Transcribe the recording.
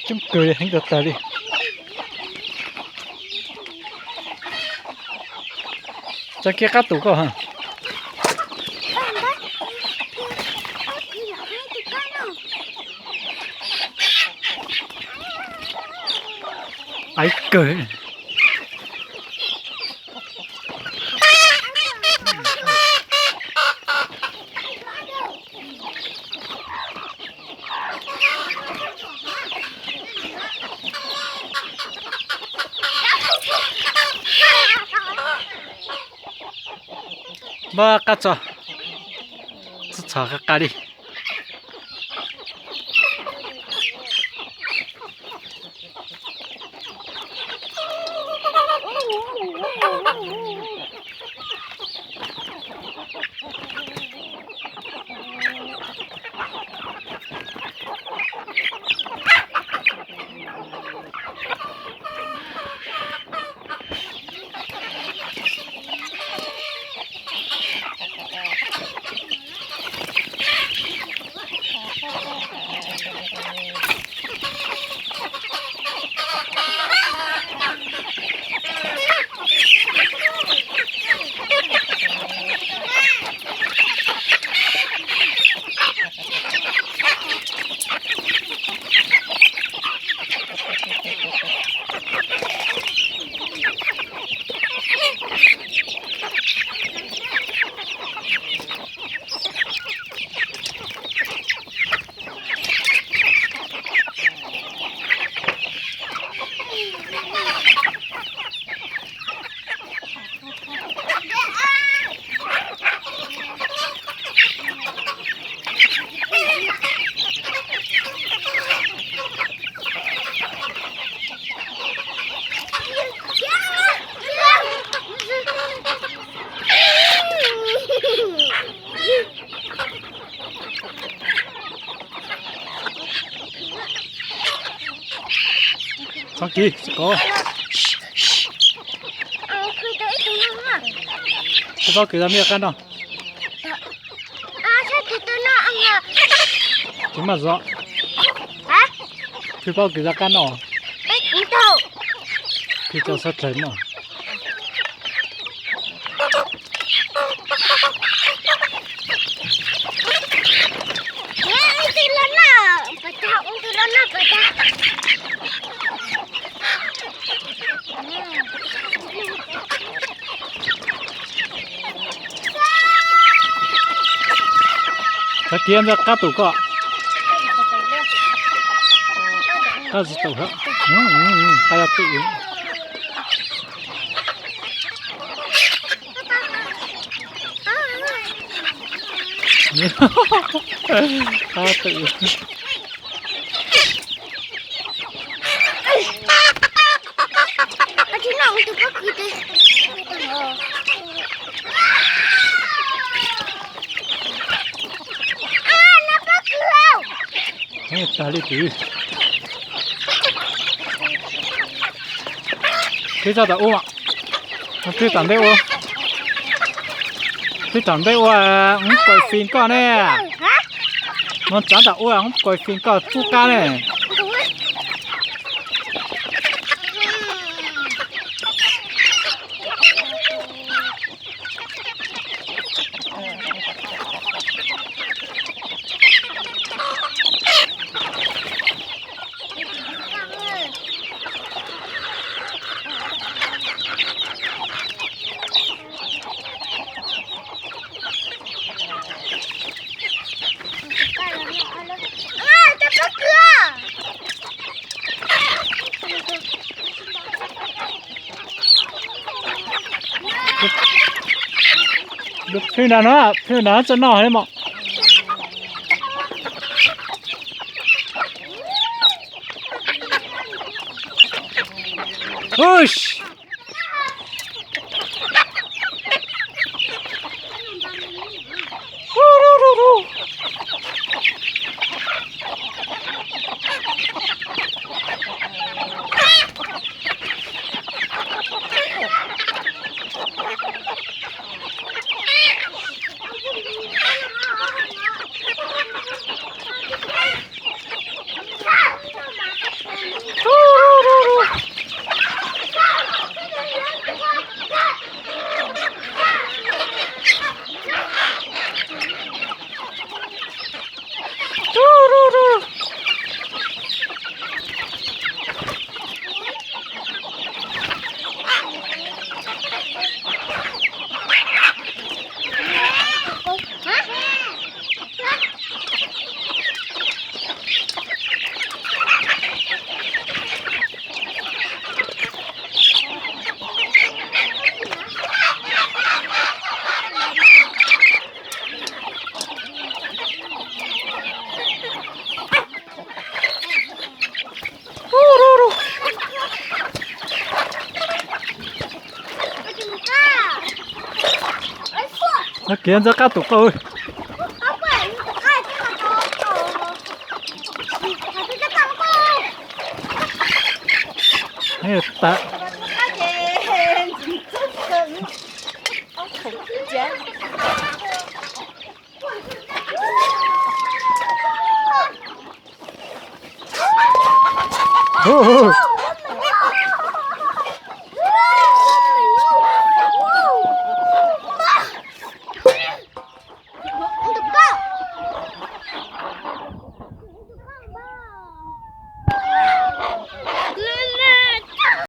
Coob kawg li, heev tag tag li. Tsa kiag qab tus koj ha. Aiv kawg. Npaj qab tso, txhob txhom qab qab li. Txhob kiv, tsis kov. Peb paub kiv tau me qab no. Tsis maj zov. Peb paub kiv tau qab no. Peb tau xov dlaws no. Txhob kiv, ntawd qab tus koj. Qab tsis tau, qab yog tus. Qab tus. Heev tag li tid. Twb tso tom ub, twb tom ntej ua, twb tom ntej ua, ub, kuas fis koj ne. No tsav tom ub, ub, kuas fis koj txuj qab ne. Pheej nrad no, pheej nrad no tso noj li mas. Hush. Kiav ntxawg qab tus qau.